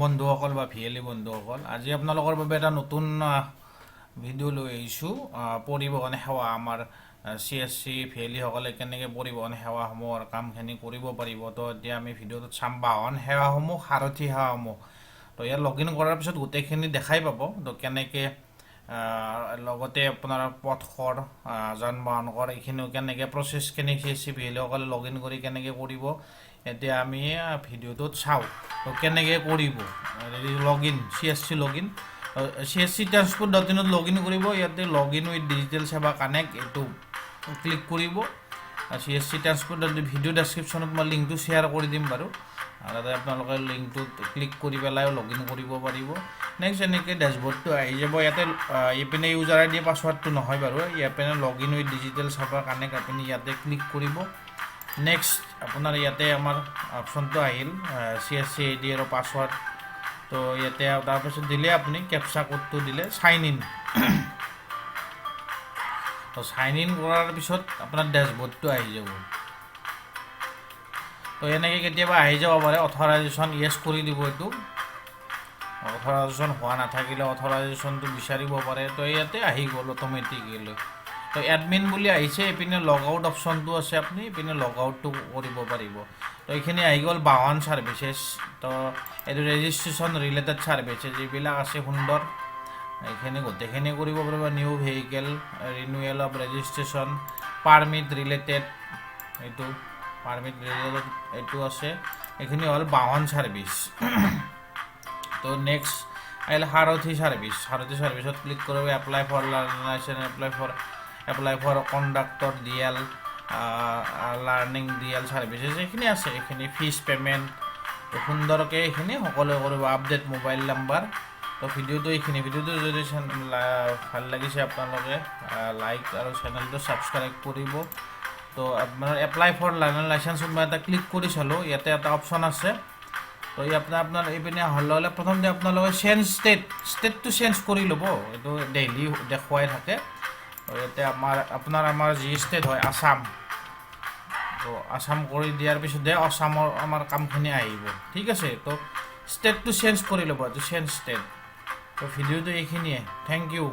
বন্ধুসকল বা ভিএলই বন্ধুসকল, আজি আপোনালোকৰ বাবে এটা নতুন ভিডিঅ' লৈ আহিছোঁ। পৰিবহণ সেৱা, আমাৰ চিএছচি ভিএলইসকলে কেনেকৈ পৰিবহণ সেৱাসমূহৰ কামখিনি কৰিব পাৰিব। তো এতিয়া আমি ভিডিঅ'টোত চাম বাহন সেৱাসমূহ, সাৰথি সেৱাসমূহ। তো ইয়াত লগ ইন কৰাৰ পিছত গোটেইখিনি দেখাই পাব। তো কেনেকৈ লগতে আপোনাৰ পথ কৰ, যান বাহন কৰ, এইখিনিও কেনেকৈ প্ৰচেছখিনি চিএছচি ভিএলইসকলে লগ ইন কৰি কেনেকৈ কৰিব, এতিয়া আমি ভিডিঅ'টোত চাওঁ। তো কেনেকৈ কৰিব log in, CSC log in, CSC transport.inত log in কৰিব। ইয়াতে লগ ইন উইথ ডিজিটেল সেৱা কানেক্ট, এইটো ক্লিক কৰিব। CSC transport. Video ডেছক্ৰিপশ্যনত মই লিংকটো শ্বেয়াৰ কৰি দিম বাৰু। আৰু তাতে আপোনালোকে লিংকটোত ক্লিক কৰি পেলাইও লগ ইন কৰিব পাৰিব। নেক্সট এনেকৈ ডেছবৰ্ডটো আহি যাব। ইয়াতে এইপিনে ইউজাৰ আই ডি পাছৱাৰ্ডটো নহয় বাৰু, ইয়াৰ log in with digital সেৱা কানেক্ট, আপুনি ইয়াতে ক্লিক কৰিব। নেক্সট আপোনাৰ ইয়াতে আমাৰ অপশ্যনটো আহিল, চিএছচি আই ডি আৰু পাছৱাৰ্ড। তো ইয়াতে তাৰপিছত দিলে আপুনি কেপচা কোডটো দিলে চাইন ইন। তো চাইন ইন কৰাৰ পিছত আপোনাৰ ডেছবৰ্ডটো আহি যাব। তো এনেকৈ কেতিয়াবা আহি যাব পাৰে। অথৰাইজেশ্যন য়েছ কৰি দিব এইটো। অথৰাইজেশ্যন হোৱা নাথাকিলে অথৰাইজেশ্যনটো বিচাৰিব পাৰে। তো ইয়াতে আহি গ'ল অট'মেটিকেলি। তো এডমিন বুলি আহিছে। এইপিনে লগ আউট অপশ্যনটো আছে, আপুনি এইপিনে লগ আউটটো কৰিব পাৰিব। তো এইখিনি আহি গ'ল বাহন ছাৰ্ভিচেছ। তো এইটো ৰেজিষ্ট্ৰেশ্যন ৰিলেটেড ছাৰ্ভিচেছ এইবিলাক আছে। সুন্দৰ, এইখিনি গোটেইখিনি কৰিব পাৰিব। New vehicle, renewal of registration, permit related, এইটো পাৰ্মিট ৰিলেটেড এইটো আছে। এইখিনি হ'ল বাহন ছাৰ্ভিচ। তো নেক্সট আহিলে সাৰথি ছাৰ্ভিচ। সাৰথি ছাৰ্ভিচত ক্লিক কৰিব। Apply for learning licence, apply for conductor DL, learning DL services, এইখিনি আছে। এইখিনি ফিজ পে'মেণ্ট সুন্দৰকৈ এইখিনি সকলোৱে কৰিব। Update mobile number. তো ভিডিঅ'টো এইখিনি। ভিডিঅ'টো যদি ভাল লাগিছে, আপোনালোকে লাইক আৰু চেনেলটো ছাবস্ক্ৰাইব কৰিব। তো আপোনাৰ এপ্লাই ফৰ লাৰ্ণাৰ লাইচেঞ্চত মই এটা ক্লিক কৰি চালোঁ। ইয়াতে এটা অপশ্যন আছে। তো এই আপোনাৰ এইপিনে অহাৰ লগে লগে প্ৰথমতে আপোনালোকে চেঞ্জ ষ্টেট, ষ্টেটটো চেঞ্জ কৰি ল'ব। এইটো ডেইলি দেখুৱাই থাকে। তো ইয়াতে আমাৰ আপোনাৰ আমাৰ যি ষ্টেট হয় আছাম, তো আছাম কৰি দিয়াৰ পিছতহে আছামৰ আমাৰ কামখিনি আহিব। ঠিক আছে। তো ষ্টেটটো চেঞ্জ কৰি ল'ব, এইটো চেঞ্জ ষ্টেট। তো ভিডিঅ'টো এইখিনিয়ে। Thank U.